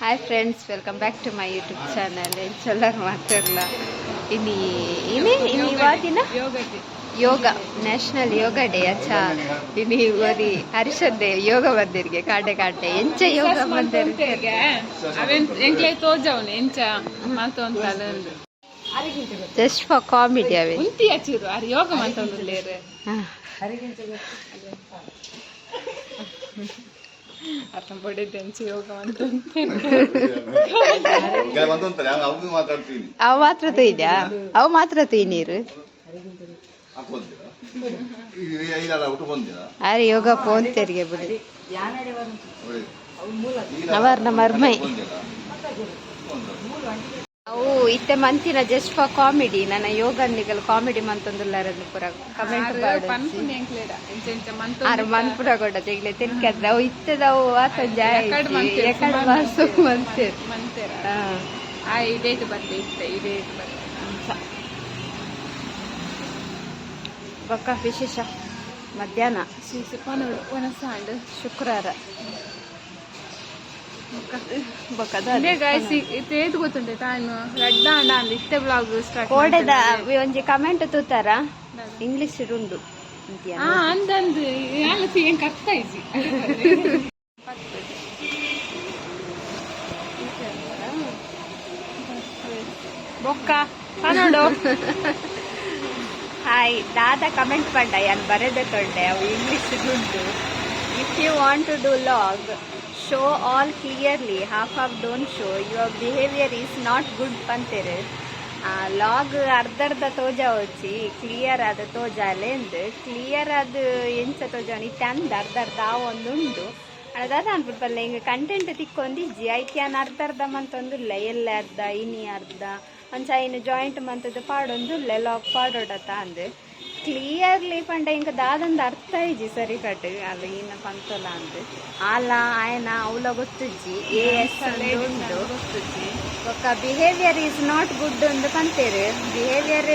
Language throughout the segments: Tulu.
Hi friends, welcome back to my YouTube channel. ಎಂಚೆಲ್ಲರ್ ಮಾತಾಡಲ್ಲ? ಇನಿ ಇನಿ ಇನಿ ವಾದಿನ ಯೋಗ, ನ್ಯಾಷನಲ್ ಯೋಗ ಡೇ. ಅಚ್ಚಾ, ಇನಿ ಓದಿ ಹರಿಷದ್ದೆ ಯೋಗ ಬಂದಿರಿಗೆ ಕಾಟೆ ಕಾಟೆ ಎಂಚ ಯೋಗ ಬಂದಿರಿಗೆ. ಎಂಕ್ಲೆ ತೋಜವನು ಎಂಚ ಮಾತೊಂತಲ್ಲ. ಜಸ್ಟ್ ಫಾರ್ ಕಾಮಿಡಿ ಅವೇ. ಉಂತಿ ಹಚ್ಚಿರು ಅರ್ ಯೋಗ ಮಾತೊಂದುಲ್ಲೇರು. ಅರ್ಥ ಬಡಿದ್ದೆ ಎಂಚ ಯೋಗ ಅಂತ. ಬಂದಂತಾರೆ ಅವ್ನು ಮಾತಾಡ್ತೀನಿ. ಅವು ಮಾತ್ರ ತುಯ್ದ್ಯಾ? ಅವು ಮಾತ್ರ ತುಯ್ ನೀರು. ಹಾಕೊಂದಿರ ಇಲ್ಲ ಊಟ ಬಂದಿರ. ಅರೆ ಯೋಗ ಪೋಂತೆರಿಗೆ ಬಿಡಿ. ನೋಡಿ. ಅವರ್ನ ಮರ್ಮೈ. ಬಂದಿರ. ಅವು ಇತ್ತೆ ಮಂತಿನ ಜಸ್ಟ್ ಫಾರ್ ಕಾಮಿಡಿ. ನನ್ನ ಯೋಗ ನಿಗಲ್ ಕಾಮಿಡಿ ಮಂತೊಂದುಲ್ಲಾರನ್ನು ಪೂರ ಕಮೆಂಟ್. ಪನ್ಪುನಿ ಎಂಕ್ಲೇಡ ಎಂಚ ಎಂಚ ಮಂತ. ಆರು ಮನ್ಪುರ ಕೊಡ ತೆಗ್ಲೆ ತಿನ್ಕದ್ರೆ ಅವು ಇತ್ತದವು ಆತೊಂಜಿ. ಎಕಡ್ ಮಂತೇರ್. ಎಕಡ್ ಮಾಸು ಮಂತೇರ್. ಮಂತೇರ. ಹಾ. ಆ ಈ ಡೇಟ್ ಬರ್ತೆ ಇತ್ತೆ ಈ ಡೇಟ್ ಬರ್ತೆ. ಬೊಕ್ಕ ವಿಶೇಷ ಮಧ್ಯಾಹ್ನ? ಪನೋಡು ಒನಸಾಂಡ್. ಶುಕ್ರವಾರ ಬೊಕ್ಕದ. ಇಂದೇ ಗಾಯ್ಸ್, ಇತ್ತೆ ಏತ್ ಗೊತ್ತುಂಟೆ ಟೈಮ್? ರಡ್ಡ ಅಂಡ ಅಂದ್ ಇತ್ತೆ ಬ್ಲಾಗ್ ಸ್ಟಾರ್ಟ್. ಕೋಡೆದ ಒಂಜಿ ಕಮೆಂಟ್ ತೂತಾರ? ಇಂಗ್ಲಿಷ್ ಉಂಡು. ಹಾ, ಅಂದಂದು ಯಾನ್ ಏನ್ ಕರ್ತ ಇಜ್ಜಿ. ಬೊಕ್ಕ ಪನೋಡು. ಹಾಯ್ ದಾದ ಕಮೆಂಟ್ ಪಂಡ ಯಾನ್ ಬರೆದೆ ತೊಂಡೆ. ಅವು ಇಂಗ್ಲಿಷ್ ಉಂಟು. "If you want to do vlog, show all clearly, half half don't show. Your behaviour is not good" ಪಂತೆರ್. Log ಅರ್ಧ ಅರ್ಧ ತೋಜಾವಚ್ಚಿ, ಕ್ಲಿಯರ್ ಆದ ತೋಜಾಲೆ ಅಂದ್. ಕ್ಲಿಯರ್ ಅದು ಎಂಚ ತೋಜಾವನಿ? ಇತ್ತೆ ಅಂದ್ ಅರ್ಧ ಅರ್ಧ ಆ ಒಂದು ಉಂಡು. ಅದ ಅನ್ಬಿಟ್ಟು ಬಲ್ಲೆ ಹಿಂಗೆ ಕಂಟೆಂಟ್ ತಿಕ್ಕೊಂದಿಜ್ಜಿ. ಐಕ್ ಯಾನ್ ಅರ್ಧ ಅರ್ಧ ಮಂತೊಂದುಲ್ಲ. ಎಲ್ಲ ಅರ್ಧ, ಇನಿ ಅರ್ಧ, ಅಂಚ ಇನ್ನು ಜಾಯಿಂಟ್ ಮಂತದ್ದು ಪಾಡೊಂದುಲ್ಲೆ. ಲಾಗ್ ಪಾಡೋಡತ ಅಂದ್. ಕ್ಲಿಯರ್ಲಿ ಪಂಡ ಇಂಕ ದಾದಂದು ಅರ್ಥ ಇಜ್ಜಿ ಸರಿ ಕಟ್. ಅದು ಇನ್ನ ಪಂತೊಲ ಅಂದ್. ಆಲ ಆಯನ ಅವಲ ಗೊತ್ತುಜ್ಜಿ. ಎ ಎಸ್ ಉಂಡು. ಬೊಕ್ಕ ಬಿಹೇವಿಯರ್ is not good ಅಂದ್ ಪಂತೇರು. ಬಿಹೇವಿಯರ್,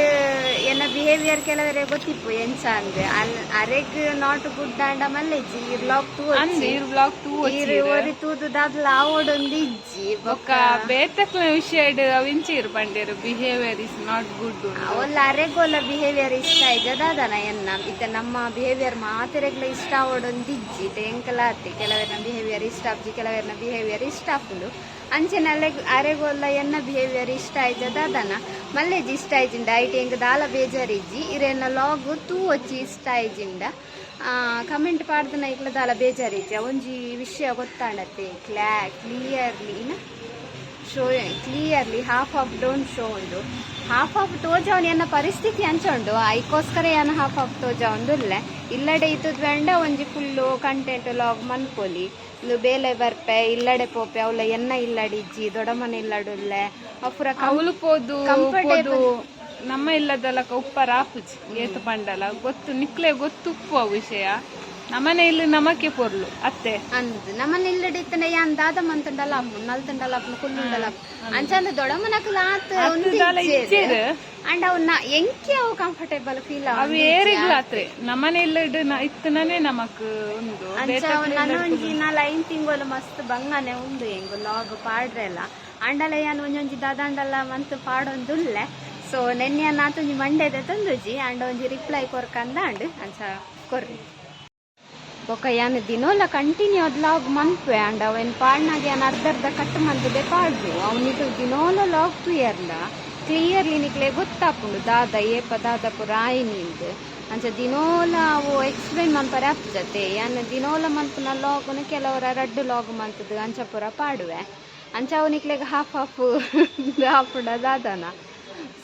ಎನ್ನ ಬಿಹೇವಿಯರ್ ಕೆಲವರೆ ಗೊತ್ತಿಪ್ಪು ಎಂಚ ಅಂದ್. ಅಲ್ ಅರೆಗ್ not good and ಮಲ್ಲೆಜ್ಜಿ. ಇರ್ ಲಾಗ್ ತೂ ಅಂದ್ ಇರ್ ಬ್ಲಾಗ್ ತೂ. ಇರ್ ಒರಿ ತೂದು ದಾದ್ಲ ಆವೊಡೊಂದು ಇಜ್ಜಿ. ಬೊಕ್ಕ ಬೇತಕ್ಲ ವಿಷಯ ಅವಿಂಚಿ ಇರ್ ಪಂಡೇರು ಬಿಹೇವಿಯರ್ is not good. ಅವಲ್ಲ ಅರೆಗೋಲ ಬಿಹೇವಿಯರ್ ಇಷ್ಟ ಇಜ್ಜದಾದನ ಎನ್ನ. ಇತ್ತೆ ನಮ್ಮ ಬಿಹೇವಿಯರ್ ಮಾತೆರೆಗ್ಲ ಇಷ್ಟ ಆವೊಡೊಂದು ಇಜ್ಜಿ. ಇತ್ತೆ ಎಂಕಲ ಆತಿ, ಕೆಲವರ್ನ ಬಿಹೇವಿಯರ್ ಇಷ್ಟ ಆಪ್ಜಿ, ಕೆಲವರ್ನ ಬಿಹೇವಿಯರ್ ಇಷ್ಟ ಆಪುಂಡು. ಅಂಚೆನೆ ಅಲೆಗ್ ಅರೆಗೋಲ ಎನ್ನ ಬಿಹೇವಿಯರ್ ಇಷ್ಟ ಇಜ್ಜದಾದನ ಮಲ್ಲೆಜ್. ಇಷ್ಟ ಇಜ್ಜಿಂಡ ಐಟ್ ಎಂಕ್ ದಾಲ ಬೇಜಾರಿಜ್ಜಿ. ಇರೆನ ಲಾಗ್ ತೂ ವಚ್ಚಿ. ಇಷ್ಟ ಇಜ್ಜಿಂಡ ಕಮೆಂಟ್ ಪಾಡ್ದನ ಇಕ್ಲ ದಾಲ ಬೇಜಾರಿಜ್ಜಿ. ಒಂಜಿ ವಿಷಯ ಗೊತ್ತಾಂಡತ್ತೆ. Clearly show, clearly, half half don't show ಉಂಡು. ಹಾಫ್ ಹಾಫ್ ತೋಜವನ್ ಎನ್ನ ಪರಿಸ್ಥಿತಿ ಅಂಚ ಉಂಡು. ಐಕೋಸ್ಕರ ಏನ ಹಾಫ್ ಹಾಫ್ ತೋಜವೊಂದು ಇಲ್ಲ. ಇಲ್ಲಡೆ ಇತ್ತದ ಬೇಂಡ ಒಂಜಿ ಫುಲ್ಲು ಕಂಟೆಂಟ್ ಲಾಗ್ ಮನ್ಪೊಲಿ. ಇಂದು ಬೇಲೆ ಬರ್ಪೆ, ಇಲ್ಲಡೆ ಪೋಪೆ. ಅವಲ ಎನ್ನ ಇಲ್ಲಡೆ ಇಜ್ಜಿ, ದೊಡ್ಡಮನೆ ಇಲ್ಲಡುಲ್ಲೆ ಅಪುರ. ಅವಳು ಪೋದು Comfortable. ಪೋದು ನಮ್ಮ ಇಲ್ಲದಲಕ ಉಪ್ಪರ ಆಪುಜಿ. ಏತ್ ಪಂಡಲ ಗೊತ್ತು, ನಿಕ್ಲೆ ಗೊತ್ತು ಉಪ್ಪು ಆ ವಿಷಯ. ನಮ್ಮನೆ ಇಲ್ಲಿ ನಮಕ್ಕೆ ಪೊರ್ಲು ಅತ್ತೆ. ಅಂದ್ ನಮ್ಮನೆ ಇಲ್ಲಡೆ ಇತ್ತಂಡ ಯಾನ್ ದಾದ ಮಂತುಂಡಲ ಅಪ್ಪು ನಲ್ತುಂಡಲ ಅಪ್ಪು ಕುಲ್ಲುಂಡಲ. ಅಂಚಂದ ದೊಡ್ಡಮ್ಮನಕುಲು ಆತ್. ದಾಲ ಇಜ್ಜೆರ್. ಅಂಡ್ ಅವು ಎಂಕೆ ಅವು ಕಂಫರ್ಟೇಬಲ್ ಫೀಲ್. ಅವು ಏರಿಗ್ಲ ಆತ್ರೆ ನಮ್ಮನೆ ಇಲ್ಲಡ್ ಇತ್ತನೇ ನಮಕ್ ಉಂದು. ಅಂಚ ನನ್ನ ಒಂಜಿ ನಾಲ್ 5 ತಿಂಗಳು ಮಸ್ತ್ ಬಂಗನೆ ಉಂಡು ಎಂಗು ಲಾಗ್ ಪಾಡ್ರೆಲ್ಲ. ಅಂಡಲ ಯಾನ್ ಒಂಜೊಂಜಿ ದಾದಾಂಡಲ ಮಂತ್ ಪಾಡೊಂದುಲ್ಲೆ. ಸೊ ನೆನ್ನೆ ನಾತೊಂಜಿ ಮಂಡೆದ ತಂದುಜಿ. ಅಂಡ ಒಂಜಿ ರಿಪ್ಲೈ ಕೊರ್ಕಂದ ಅಂಡ್ ಅಂಚ ಕೊರ್ರಿ. ಬೊಕ್ಕ ಯಾನ್ ದಿನೋಲ ಕಂಟಿನ್ಯೂ ಅದ್ ಲಾಗ್ ಮನ್ಪುವೆ. ಅಂಡ ಅವೇನ್ ಪಾಡ್ನಾಗ ಯಾನ್ ಅರ್ಧ ಅರ್ಧ ಕಟ್ ಮಂತದೆ ಪಾಡ್ದು. ಅವನಿಗೆ ದಿನೋಲ ಲಾಗ್ ತೂಯರ್ಲ ಕ್ಲಿಯರ್ಲಿ ನಿಕ್ಲೆ ಗೊತ್ತಾಪುಂಡು ದಾದ ಏಪ ದಾದ ಪೂರ ಆಯ್ನಿಂದ್. ಅಂಚ ದಿನೋಲ ಅವು ಎಕ್ಸ್ಪ್ಲೈನ್ ಮನ್ಪರೆ ಆಪುಜತೆ. ಯಾನ್ ದಿನೋಲ ಮನ್ಪುನ ಲಾಗ್ನು ಕೆಲವರ ರಡ್ಡು ಲಾಗ್ ಮಂತದು ಅಂಚ ಪೂರ ಪಾಡುವೆ. ಅಂಚ ಅವು ನಿಕ್ಲೆಗ್ ಹಾಫ್ ಹಾಫ್ ಆಪುಂಡ ದಾದನ.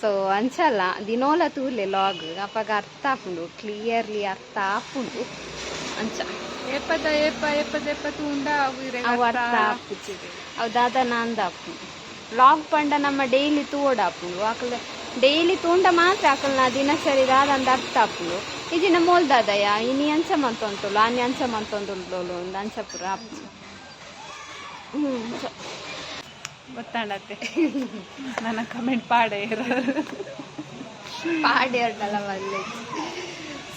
ಸೊ ಅಂಚಲ್ಲ, ದಿನೋಲ ತೂಲೆ ಲಾಗ್, ಅಪಗ ಅರ್ಥ ಆಪುಂಡು, ಕ್ಲಿಯರ್ಲಿ ಅರ್ಥ ಆಪುಂಡು ಅಂಚ. ಏಪದ ಏಪ ಏಪದ ಏಪ ತೂಂಡ ಅವು ಇರೆಗ್ ಅವು ಅರ್ಥ ಆಪುಜಿ. ಅವು ದಾದನ ಅಂದ ಆಪುಂಡು. ಲಾಗ್ ಪಂಡ ನಮ್ಮ ಡೈಲಿ ತೂವೊಡಾಪುಂಡು. ಅಕಲ್ ಡೈಲಿ ತೂಂಡ ಮಾತ್ರ ಅಕಲ್ನ ದಿನಚರಿ ದಾದಂದ ಅರ್ಥ ಆಪುಂಡು. ಇಜಿನ ಮೋಲ್ ದಾದಯ ಇನಿ ಅಂಚ ಮಂತೊಂತುಲು, ಆನಿ ಅಂಚ ಮಂತೊಂದುಲ್ಲೋಲು ಅಂದ್ ಅಂಚ ಪೂರ ಆಪುಂಡು. ಅಂಚ. ಗೊತ್ತಾಂಡತ್ತೆ ನನ್ನ ಕಮೆಂಟ್ ಪಾಡೆ. ಪಾಡಿ ಮಲ್ಲೆ.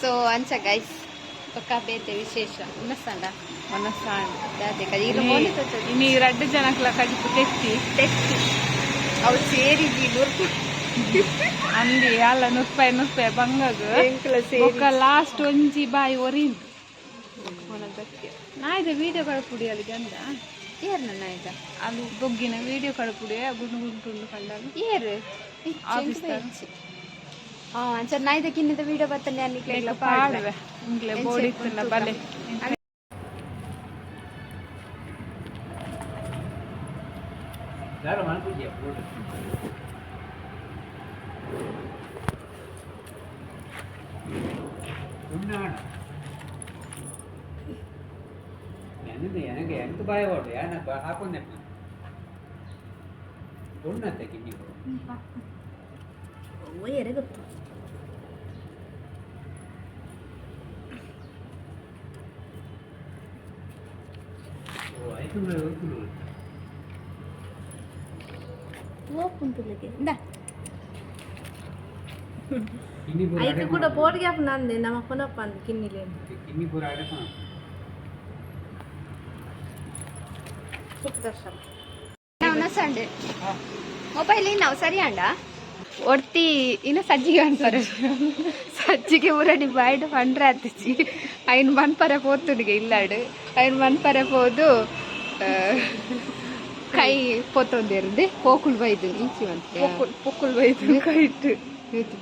ಸೊ ಅಂಚ ಗೈಸ್, ಪಕ್ಕ ಬೇತೆ ವಿಶೇಷ ಉನ್ನಸಂಡ. ಮನಸ್ಸಾಂಡ್. ದಾದೆ ಕಜಿಲ ಮೋನೆ ತೋಚದು. ಇನಿ ರಡ್ಡ್ ಜನಕ್ಲ ಕಜಿಪು ತೆತ್ತಿ. ತೆತ್ತಿ ಅವು ಸೇರಿಜಿ ನುರ್ಪು. ಅಂದಿ ಅಲ್ಲ, ನುರ್ಪಾಯಿ ನುರ್ಪಾಯಿ ಬಂಗಗ್. ಎಂಕ್ಲ ಸೇರಿ. ಬೊಕ್ಕ ಲಾಸ್ಟ್ ಒಂಜಿ ಬಾಯಿ ಒರಿಂದು ನಾಯ್ದ ವಿಡಿಯೋ ಕಳಪುಡಿ ಅಲ್ಲಿ ಗಂಧ. ಏರ್ ನನ್ನ ಆಯ್ತಾ? ಅದು ಬೊಗ್ಗಿನ ವಿಡಿಯೋ ಕಳಪುಡಿ, ಗುಂಡು ಗುಂಟುಂಡು ಕಂಡಾಗ. ಏರ್? ಆಫೀಸ್. ಹಾ, ಅಂಚ ನಾಯ್ದ ಕಿನ್ನಿದ ವಿಡಿಯೋ ಬತ್ತನೆ ಅನ್ನಿಕ್ಲೆಗ್ಲ ಪಾಡ್ವೆ. ಪಾಡುವೆ ಇಂಗ್ಲೆ ಬೋಡಿ ಇತ್ತಲ್ಲ ಬಲೆ. ನನಗೆ ನನಗೆ ಎಂತ ಭಯ ಉಂಟು ಯಾನ ಹಾಕೊಂಡೆ ಉಣ್ಣತ್ತೆ ಕಿನ್ನಿ. ಏರೆ ಗೊತ್ತು. ಓ ಆಯ್ತು ಹೋಗ್ತು. ಓಪುಂಟುಲಗೆ ಇಂದ. ಕಿನ್ನಿ ಪೂರ ಐಕ್ ಕೂಡ ಪೋರ್ಗೆ ನಂದೆ ನಮ್ಮ ಪುನಪ್ಪ ಅಂದ್ ಕಿನ್ನಿಲೆ. ಕಿನ್ನಿ ಪೂರ ಅಡಕ. ನಾವು ಸಂಡೆ ಮೊಬೈಲ್ ನಾವು ಸರಿ ಅಂಡ ಒರ್ತಿ ಇನ್ನು ಸಜ್ಜಿಗೆ ಅನ್ಪರೆ, ಸಜ್ಜಿಗೆ ಊರಡಿ ಬಾಯ್ಡ್ ಪಂಡ್ರೆ ಆತಿಚಿ. ಐನ್ ಮನ್ಪರೆ ಪೋತುನಿಗೆ ಇಲ್ಲಾಡು ಐನ್ ಮನ್ಪರೆ ಪೋದು ಕೈ ಪೋತೊಂದಿರುದೆ ಪೋಕುಲ್ ಬೈದು ಇಂಚಿ ಮಂತೆ. ಪೊಕ್ಕುಲ್ ಪೊಕ್ಕುಲ್ ಬೈದು ಕೈಟ್.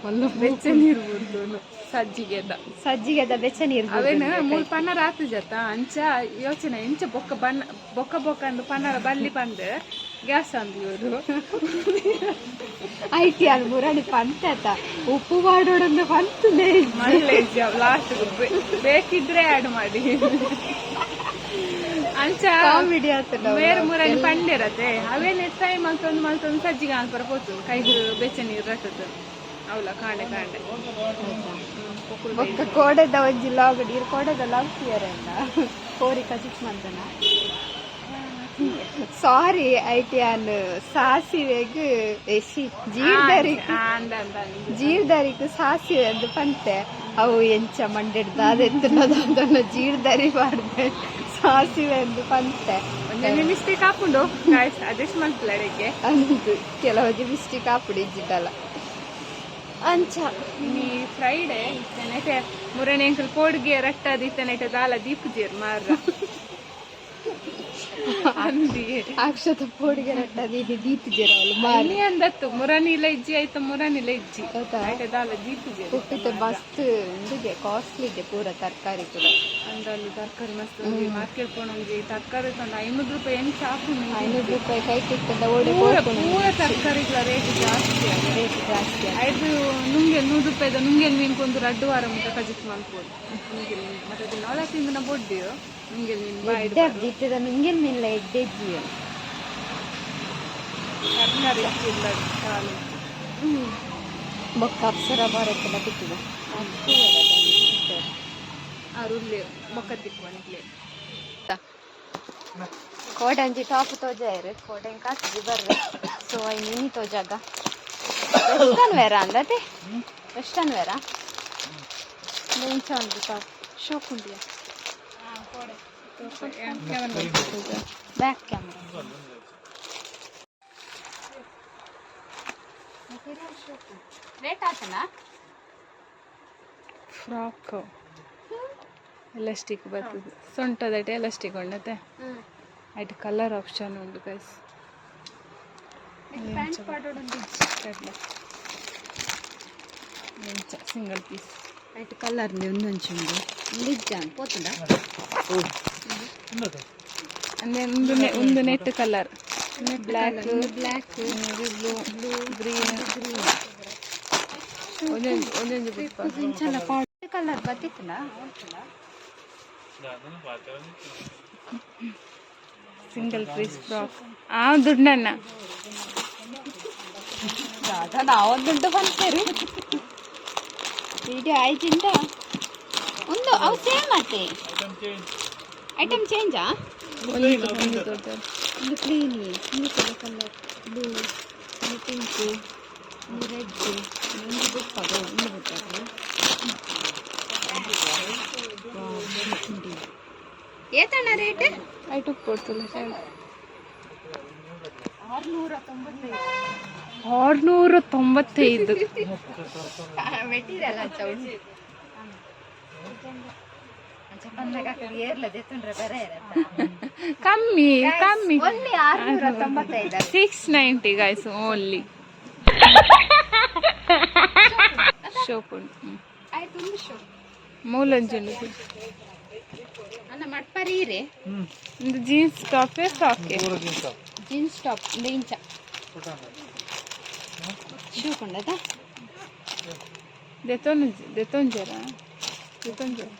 ಮಲ್ಲ. ಬೆಚ್ಚ ನೀರು ಬುಡ್ದು ಸಜ್ಜಿಗೆದ. ಸಜ್ಜಿಗೆದ ಬೆಚ್ಚ ನೀರು. ಅವೇನ ಮೂಲ್ ಪನ್ನರ ಆತು ಜತ ಅಂಚ ಯೋಚನೆ ಇಂಚ ಬೊಕ್ಕ ಬಣ್ಣ ಬೊಕ್ಕ ಬೊಕ್ಕ ಅಂದು ಪನ್ನರ ಬಲ್ಲಿ ಬಂದು ಗ್ಯಾಸ್ ಅಂದು ಇವರು. I T R ಮುರಾಣಿ ಪಂತ ಉಪ್ಪು ಮಾಡೋಡೊಂದು ಪಂತುಲೇ. ಮಳ್ಳೆ ಲಾಸ್ಟ್ ಬೇಕಿದ್ರೆ ಆಡ್ ಮಾಡಿ ಅಂಚ. ಕಾಮಿಡಿ ಆತಲ್ಲ. ಬೇರೆ ಮೂರಲ್ಲಿ ಪಂಡಿರತ್ತೆ ಅವೇನೆ ಟ್ರೈ ಮಲ್ತೊಂದು ಮಲ್ತೊಂದು ಸಜ್ಜಿಗೆ ಅನ್ಪರ ಪೋತು ಕೈಗೆ ಬೆಚ್ಚ ನೀರು ರಟ್ಟದ್ದು ಅವಲ ಕಾಂಡೆ ಕಾಂಡೆ. ಬೊಕ್ಕ ಕೋಡೆದ ಒಂಜಿ ಲಾಗ್ ನೀರು ಕೋಡೆದ ಲಾಗ್ ತೀಯರೆಲ್ಲ ಕೋರಿ ಕಜಿಕ್ ಮಂತನ. ಸಾರಿ I T an ಸಾಸಿವೆಗ್ ಎಸಿ ಜೀರ್ದರಿಕ್. ಅಂದ ಅಂದ ಅಂದ. ಜೀರ್ದರಿಕ್ ಸಾಸಿವೆ ಅಂದ್ ಪಂತೆ. ಅವು ಎಂಚ ಮಂಡೆಡ್ ದಾದೆತ್ತುನದ ಜೀರ್ದರಿ ಪಾಡ್ದೆ ಸಾಸಿವೆ ಅಂದ್ ಪಂತೆ. ಒಂದೊಂದು ಮಿಸ್ಟೇಕ್ ಹಾಕೊಂಡು ಅಡ್ಜಸ್ಟ್ ಮಾಡ್ತಿಲ್ಲ ಅಡಿಗೆ. ಅಂದು ಕೆಲವೊಂಜಿ ಮಿಸ್ಟೇಕ್ ಆಪುಡು ಇಜ್ಜಿಡಲ್ಲ ಅಂಚ. ಇನಿ ಫ್ರೈಡೆ ಇತ್ತನೈತೆ ಮುರಣಿ ಅಂಕಲ್ ಪೋಡ್ಗೆ ರಟ್ಟದ ಇತ್ತನೈತೆ ದಾಲ ದೀಪುಜೇರ್ ಮಾರ್ರ ಅಂದಿ. ಅಕ್ಷತ ಪೋಡಿಗೆ ರಟ್ಟದ ಇಲ್ಲಿ ದೀತಿಜೆರವಲು ಮಾರಿ. ಇನಿ ಅಂದತ್ತು ಮುರನಿಲ ಇಜ್ಜಿ ಆಯ್ತು ಮುರನಿಲ ಇಜ್ಜಿ. ಹೌದಾ? ಐತೆ ದಾಲ ದೀಪುಜೇರ್. ಉಪ್ಪಿತ ಮಸ್ತ್ ಉಂಡುಗೆ ಕಾಸ್ಟ್ಲಿಗೆ ಪೂರ ತರಕಾರಿ ಕೂಡ. ಅಂದಲ್ಲಿ ತರಕಾರಿ ಮಸ್ತ್ ಮಾರ್ಕೆಟ್ ಪೋಣಂಗೆ ತರಕಾರಿ ತಂದು 500 ರೂಪಾಯಿ ಎಂಚ ಹಾಕುನು? 500 ರೂಪಾಯಿ ಕೈ ಕಿತ್ತದ ಓಡೆ. ಪೂರ ಪೂರ ತರಕಾರಿಗಳ ರೇಟ್ ಜಾಸ್ತಿ ಆಗಿದೆ. ರೇಟ್ ಜಾಸ್ತಿ ಆಗಿದೆ. ಐದು ನುಂಗೆ 100 ರೂಪಾಯಿದ ನುಂಗೆಲ್ ಮೀನು ಕೊಂದು ರಡ್ಡು ವಾರ ಮುಟ್ಟ ಕಜಿಕ್ ಮಲ್ಪೋದು ನುಂಗೆಲ್ ಮೀನು. ಮತ್ತೆ ಅದು ನೊಳ ತಿಂದಿನ ಬೊಡ್ಡಿಯು ನುಂಗೆಲ್ ಮೀನು ಬಾಯಿಡ್. ಎಡ್ಡೆ ಅಬ್ಜಿತ್ತದ ನುಂಗೆಲ್ ಮೀನ್ಲ ಎಡ್ಡೆ ಜೀವ. ತರಕಾರಿ ಇಲ್ಲ ಕಾಲು. ಬೊಕ್ಕ ಅಪ್ಸರ ಬಾರಕ್ಕೆಲ್ಲ ತಿಕ್ಕಿದೆ. ಆರುಲ್ಲೆ ಬೊಕ್ಕ ತಿಕ್ಕುವನಿಕ್ಲೆ. ಕೋಡಂಜಿ ಟಾಪ್ ತೋಜಾಯರು ಕೋಡೆಂ ಕಾಸು ಬರ್ರೆ. ಸೊ I mini ತೋಜಾಗ ವೆಸ್ಟರ್ನ್ ವೇರ ಅಂದತೆ ವೆಸ್ಟರ್ನ್ ವೇರ ಇಂಚ ಒಂದು ಟಾಪ್ ಶೋಕುಂಡಿಯ ಬ್ಯಾಕ್ ಕ್ಯಾಮ್ರಾ ರೇಟ್ ಆತನಾ? ಫ್ರಾಕ್ ಎಲಾಸ್ಟಿಕ್ ಬರ್ತದೆ ಸೊಂಟದಟೆ ಎಲಾಸ್ಟಿಕ್ ಉಂಡತೆ. ಐಟ್ ಕಲರ್ ಆಪ್ಷನ್ ಉಂಡು ಗೈಸ್. ಪ್ಯಾಂಟ್ ಪಾಡೋಡೊಂದು. Single piece. ಐಟ್ ಕಲರ್ ಒಂದೊಂಚುಂಡು ಉಂಡಿಜ್ಜಾನ್ ಪೋತುಂಡ. ಅಂದ್ರೆ ಒಂದು ಒಂದು net colour black. Black. Blue, blue, green. ಒಂದೊಂದು ಒಂದೊಂದು ಬುಟ್ಪ. ಇಂಚಲ ಪಾಡ್ ಕಲರ್ ಬತ್ತಿತ್ತಲ್ಲ. ಸಿಂಗಲ್ ಪೀಸ್ ಫ್ರಾಕ್ ಆ ದುಡ್ಡನ್ನ. ನಾವೊಂದುಂಟು ಬಂತೇರಿ ವಿಡಿಯೋ ಆಯ್ತಿಂದ ಒಂದು ಅವು ಸೇಮ್ ಅತ್ತೆ ಐಟಮ್ ಚೇಂಜಾ. ಒಂದು ಒಂದು ದೊಡ್ಡ. ಒಂದು ಕ್ರೀಮಿ ಒಂದು ಕಲರ್ ಬ್ಲೂ ಒಂದು ಪಿಂಕು ಒಂದು ರೆಡ್ ಒಂದು ಬುಟ್ಪಾಗ ಒಂದು ಬುಟ್ಪಾಗ. ಏತಣ್ಣ ರೇಟ್? ಐಟು ಕೊಡ್ತಿಲ್ಲ. 695. ಮೆಟೀರಿಯಲ್ ಅಂಚ ಉಂಟು. ಕಮ್ಮಿ ಕಮ್ಮಿ. ಓನ್ಲಿ 695. 690 guys only. Shop ಉಂಟು. ಆಯ್ತು, ಒಂದು ಶೋ. ಮೂಲಂಜುಂಡು. ಅಣ್ಣ, ಮಟ್ಪರಿ ಇರೆ. ಒಂದು jeans top, frock. Jeans top ಒಂದು ಇಂಚ ಶೂ ಕೊಂಡದ. ದೆತೊಂಜ ದೆತೊಂಜರ ದೆತೊಂಜರ.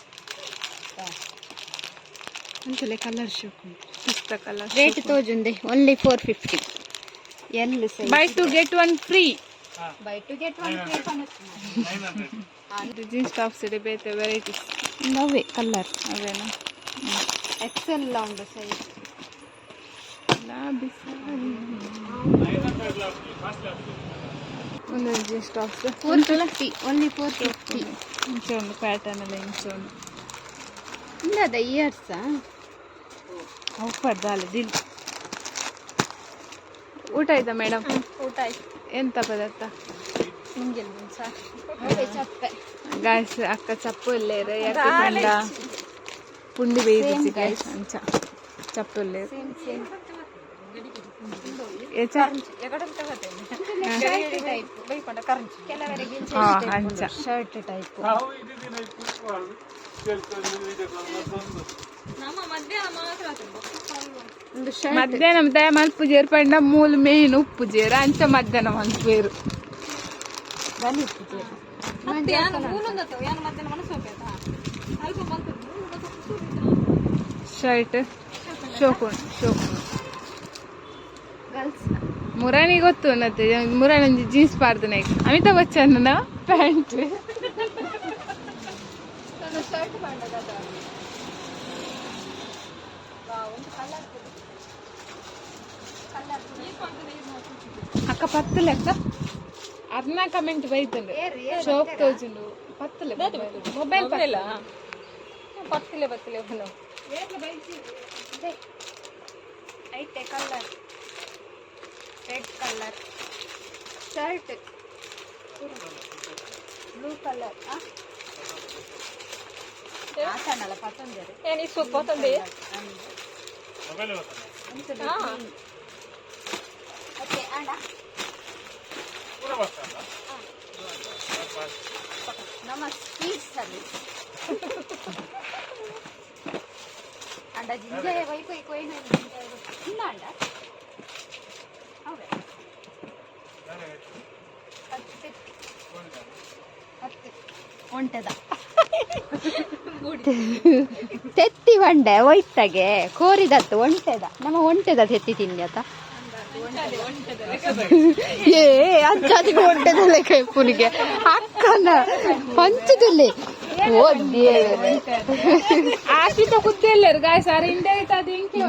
ಒಂಚೂಲೆ ಕಲರ್ ಶೂ ಕೊಂಡು. ಪುಸ್ತಕ. ರೇಟ್ ತೋಜುಂದೆ, only 450, L size. Buy two get one free. Buy two get one free. Jeans tops ಇದೆ, ಬೇತೆ ವೆರೈಟೀಸ್. ಅವೇ ಕಲರ್. ಅವೇನಾ? ಎಕ್ಸೆಲ್ ಉಂಡು ಸೈಜ್. ಒಂದೊಂದು ಜೀನ್ಸ್ ಟಾಪ್ಸ್. 450, ಓನ್ಲಿ 450. ಇಂಚ ಒಂದು ಪ್ಯಾಟರ್ನ್ ಎಲ್ಲ ಇಂಚ ಒಂದು. ಇಂದದ ಇಯರ್ಸ್. ಅವು ದಿಲ್. ಊಟ ಆಯ್ತಾ ಮೇಡಮ್? ಊಟ ಆಯ್ತು. ಎಂತ ಪದಾರ್ಥ? ನಿಮಗೆ ಅವೇ ಚಪ್ಪೆ. ಗಾಯ್ಸ್, ಅಕ್ಕ ಚಪ್ಪು ಇಲ್ಲೇರು. ಯಾಕೆ ಪಂಡ ಪುಂಡಿ ಬೇಯ್ದಿಸಿ ಗಾಯ್ಸ್, ಅಂಚ ಚಪ್ಪು ಇಲ್ಲೇರು. Same same. ಏಚ? ಶರ್ಟ್ ಟೈಪ್ ಕೆಲವರಿಗೆ. ಹಾ, ಅಂಚ. Shirt type. ಒಂದು ಶರ್ಟ್. ಮಧ್ಯಾಹ್ನ ದಯ ಮಲ್ಪುಜೇರು ಪಂಡ ಮೂಲು ಮೇನ್ ಉಪ್ಪುಜೇರು, ಅಂಚ ಮಧ್ಯಾಹ್ನ ಮಲ್ಪೇರು. ಶರ್ಟ್ ಶೋಕು ಶೋಕು. ಗರ್ಲ್ಸ್. ಮುರಾನಿ ಗೊತ್ತು ಮತ್ತೆ, ಮುರಾನಿ ಒಂಜಿ ಜೀನ್ಸ್ ಪಾಡ್ದನೆ, ಅಮಿತಾಬ್ ಬಚ್ಚನ್ ಪ್ಯಾಂಟ್. ಶರ್ಟ್ ಮಾಡದ. ಒಂದು ಕಲರ್ ಕಲರ್. ಅಕ್ಕ, ಪತ್ತು ಲೆಕ್ಕ ಅರ್ನ ಕಮೆಂಟ್ ಬೈತಂಡು. ಶೋಕ್ ತೋಜುಂಡು. ಪತ್ತು ಲೆಕ್ಕ ಮೊಬೈಲ್ ಪತ್ತಿಲೆ ಪತ್ತಿಲೆ. ಐತೆ colour, red colour shirt, blue colour. ಆತನಲ್ಲ ಪತ್ತೊಂದರೆ. ಏನು ಸೊಪ್ಪು ತಂದೆ? ಓಕೆ ಅಣ್ಣ. ನಮ್ಮ ಸ್ಪೀಡ್ ಸರ್ವಿಸ್ ಅಂಡ. ಜಿಂಜಾಯ ವೈ ಕೊಯ್ ಕೊಯ್ ಜಿಂಜಾಯ ಇಲ್ಲ ಅಂಡ. ಹೌದಾ? ಹತ್ತು ಹತ್ತು ಒಂಟದ ತೆತ್ತಿ ಬಂಡೆ ಒಯ್ತಗೆ ಕೋರಿದತ್ತು. ಒಂಟೆದ ನಮ್ಮ ಒಂಟೆದ ತೆತ್ತಿ ತಿನ್ಯತ. ಏ ಅಜ್ಜಾದಿಗೆ ಒಂಟೆದ ಲೆಕ್ಕ ಪುನಿಗೆ ಅಕ್ಕನ ಪಂಚದಲ್ಲಿ ಓ ದೇವರೇ. ಆಶಿತ ಕುದ್ದೆಲ್ಲರು ಗಾಯ್ಸ್ ಆರ್ ಇಂಡಿಯಾ ಐತ ಅದು ಇಂಕಿ.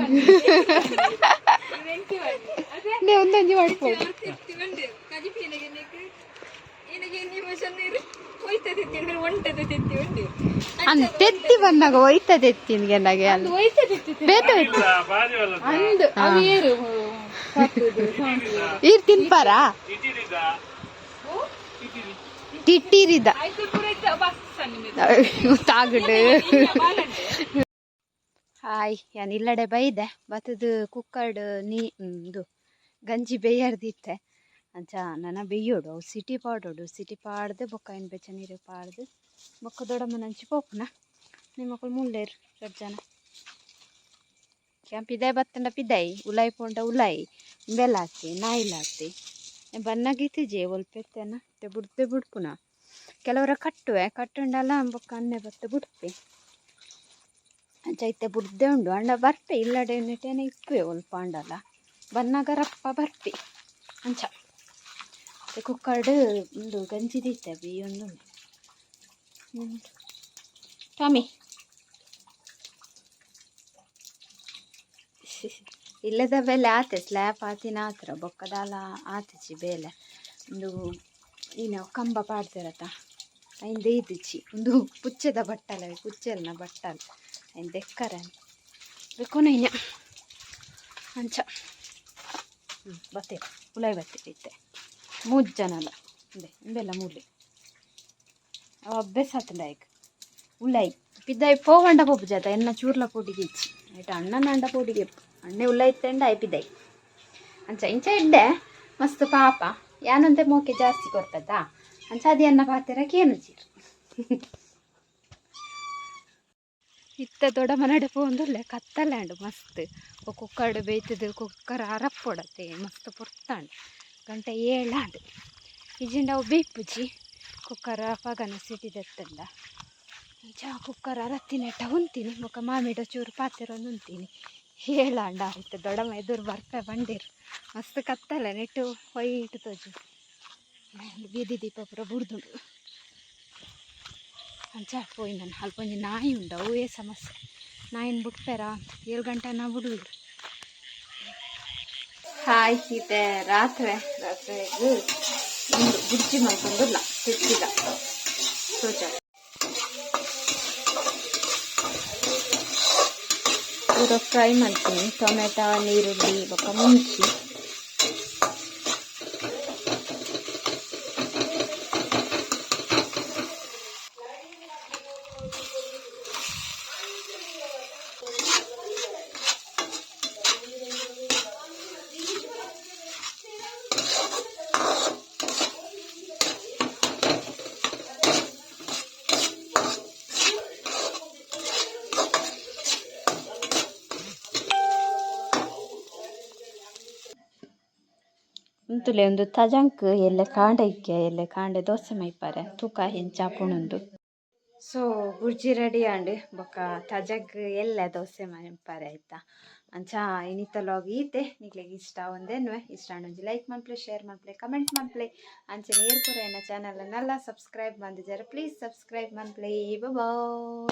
ನೇ ಒಂದೊಂಜಿ ಮಾಡ್ಬೋದು. ಅಂದ್ ತೆತ್ತಿ ಬಂದಾಗ ಒಯ್ತ ತೆತ್ತಿ ನನಗೆ ಅಲ್ಲಿ ಬೇತ. ಅಂದ್ ಅವು ಏರು? ಈರ್ ತಿನ್ಪಾರಾ ಟಿಟ್ಟಿರಿದ ತಾಗುಡು. ಹಾಯ್, ಯಾನ್ ಇಲ್ಲಡೆ ಬೈದೆ ಬತ್ತದು. ಕುಕ್ಕರ್ಡ್ ನೀ ಇದು ಗಂಜಿ ಬೇಯರ್ದಿತ್ತೆ. ಅಂಚ ನನ ಬೆಯ್ಯೋಡು, ಅವು ಸಿಟಿ ಪಾಡೋಡು. ಸಿಟಿ ಪಾಡ್ದು ಬೊಕ್ಕ ಐನ್ ಬೆಚ್ಚ ನೀರು ಪಾಡ್ದು ಬೊಕ್ಕ ದೊಡ್ಡಮ್ಮನಂಚಿ ಪೋಪುನ. ನಿಮ್ಮಕ್ಕಳು ಮುಲ್ಲೇರು ರಡ್ಡ್ ಜನ. ಪಿದಾಯಿ ಬತ್ತಂಡ ಪಿದಾಯಿ, ಉಲಾಯಿ ಪೋಂಡ ಉಲಾಯಿ. ಉಂಬೆಲಾತಿ ನಾಯಿಲಾತಿ ಬನ್ನಾಗಿತ್ತಿಜೆ ಒಲ್ಪೆತ್ತೇನ ते ಬುಡ್ದೆ ಬುಡ್ಪುನ. ಕೆಲವರ ಕಟ್ಟುವೆ, ಕಟ್ಟುಂಡಲ ಬೊಕ್ಕ ಅನ್ನೆ ಬತ್ತ ಬುಡ್ಪೆ. ಅಂಚ ಇತ್ತೆ ಬುಡ್ದೆ ಉಂಡು. ಅಂಡ ಬರ್ಪೆ, ಇಲ್ಲಡೆ ನೆಟೇನೆ ಇಪ್ಪುವೆ. ಒಲ್ಪ ಅಂಡಲ ಬನ್ನಾಗ ರಪ್ಪ ಬರ್ಪೆ. ಅಂಚ ಕುಕ್ಕರ್ಡ್ ಉಂದು ಗಂಜಿ ದೀತೆ, ಬೇಯೊಂದುಂಡು. ಟಾಮಿ ಇಲ್ಲದ ಬೇಲೆ ಆತೆ ಸ್ಲ್ಯಾಪ್ ಆತಿನ ಆತ್ರ ಬೊಕ್ಕದಾಲ ಆತಿಚಿ ಬೇಲೆ. ಉಂದು ಈನ ಕಂಬ ಪಾಡ್ದಿರತ, ಐನ್ ದೆಯ್ದಿಚಿ. ಉಂದು ಪುಚ್ಚೆದ ಬಟ್ಟಲ, ಪುಚ್ಚೆಲ್ನ ಬಟ್ಟಲ್, ಐನ್ ದೆಕ್ಕರ. ಬೆಕ್ಕೊನೈನ ಅಂಚ ಬತ್ತೆ ಉಲಾಯಿ ಬತ್ತೆ ಇತ್ತೆ ಮೂಜ್ ಜನಲ ಇಂದೆ ಇಂಬೆಲ್ಲ ಮೂಲೆ. ಅವ ಅಭ್ಯಾಸ ಆತಂಡ ಆಯ್ಕ್ ಉಲಾಯಿ ಪಿದಾಯಿ ಪೋವಂಡ ಪೋಪು ಜಾತ ಎನ್ನ ಚೂರ್ಲ ಪೋಟಿಗೆ ಇಚ್ಚಿ ಆಯ್ತು ಅಣ್ಣನ ಅಂಡ ಪೋಟಿಗೆ ಅಣ್ಣೆ ಉಲಾಯಿತ್ತಂಡ ಆಯ್ ಪಿದಾಯಿ. ಅಂಚ ಇಂಚ ಇಡ್ಡೆ ಮಸ್ತ್ ಪಾಪ ಯಾನಂತೆ ಮೋಕೆ ಜಾಸ್ತಿ ಕೊರ್ಪದಾ ಅಂಚ ಅದೇ ಅನ್ನ ಪಾತೆರ ಕೇನು ಚೀರು. ಇತ್ತ ದೊಡ್ಡ ಮನಡೆ ಪೋಂದುಲ್ಲೆ ಕತ್ತಲೆ ಮಸ್ತ್. ಕುಕ್ಕರ್ಡ್ ಬೇಯ್ತದ ಕುಕ್ಕರ್ ಅರಪ್ಪೊಡತ್ತೆ ಮಸ್ತ್ ಪೊರ್ತಾಂಡ್. ಗಂಟೆ 7 ಆಂಡ್. ಇಜ್ಜಿಂಡ ಅವು ಬೇಯ್ಪುಜಿ ಕುಕ್ಕರ್ ಅಪಗನ ಸಿಟಿ ದೆತ್ತಂಡ. ಅಂಚ ಕುಕ್ಕರ್ ಅರತ್ತಿನೆಟ್ಟ ಉಂತೀನಿ ಬೊಕ ಮಾಮಿಡ ಚೂರು ಪಾತೆರೊಂದು ಉಂತೀನಿ. 7 ಆಂಡ ಇತ್ತೆ ದೊಡ್ಡಮ್ಮ ಎದುರು ಬರ್ಪೆ ಬಂದಿರು. ಮಸ್ತ್ ಕತ್ತಲೆ ನೆಟ್ಟು ವೈಟ್ ತೋಜು ಬೀದಿ ದೀಪ ಪೂರ ಬುಡ್ದುಂಡು. ಅಂಚ ಪೋಯಿ ನಾನು. ಅಲ್ಪ ಒಂಜಿ ನಾಯಿ ಉಂಡು, ಅವೇ ಸಮಸ್ಯೆ. ನಾಯಿನ ಬುಡ್ಪೆರ 7 ಗಂಟೆ ನಾ ಬಿಡುವಿರು. ಹಾಯ್, ಇತ್ತೆ ರಾತ್ರೆ ರಾತ್ರೆಗ್ ಉಂದು ಬುರ್ಜಿ ಮಲ್ತೊಂದುಲ್ಲ ತೆತ್ತಿದ ತೋಜ. ಪೂರ ಫ್ರೈ ಮಾಡ್ತೀನಿ ಟೊಮೆಟೊ ನೀರುಳ್ಳಿ ಬೊಕ್ಕ ಮುಂಚಿ. ಉಂತುಲೆ ಒಂದು ತಜಂಕ್ ಎಲ್ಲೆ ಕಾಂಡೆ ಇಕ್ಕೆ ಎಲ್ಲೆ ಕಾಂಡೆ ದೋಸೆ ಮೈಪಾರೆ ತೂಕ ಎಂಚ ಆಪುಂಡುಂದು. ಸೊ ಬುರ್ಜಿ ರೆಡಿ ಆಂಡ್ ಬೊಕ ತಜಂಕ್ ಎಲ್ಲೆ ದೋಸೆ ಮೈಪಾರೆ ಆಯ್ತಾ. ಅಂಚ ಇನಿತ ವ್ಲಾಗ್ ಈತೆ. ನಿಕ್ಲೆಗ್ ಇಷ್ಟ ಒಂದೇನ್ವೆ ಇಷ್ಟ ಆಂಡ ಒಂಜಿ ಲೈಕ್ ಮನ್ಪುಲೆ, ಶೇರ್ ಮನ್ಪುಲೆ, ಕಮೆಂಟ್ ಮನ್ಪುಲೆ. ಅಂಚನೆ ಏರ್ ಪೂರ ಎನ್ನ channel Nalla subscribe ಮಂದಿಜಾರ please subscribe ಮನ್ಪುಲೆ. Boy.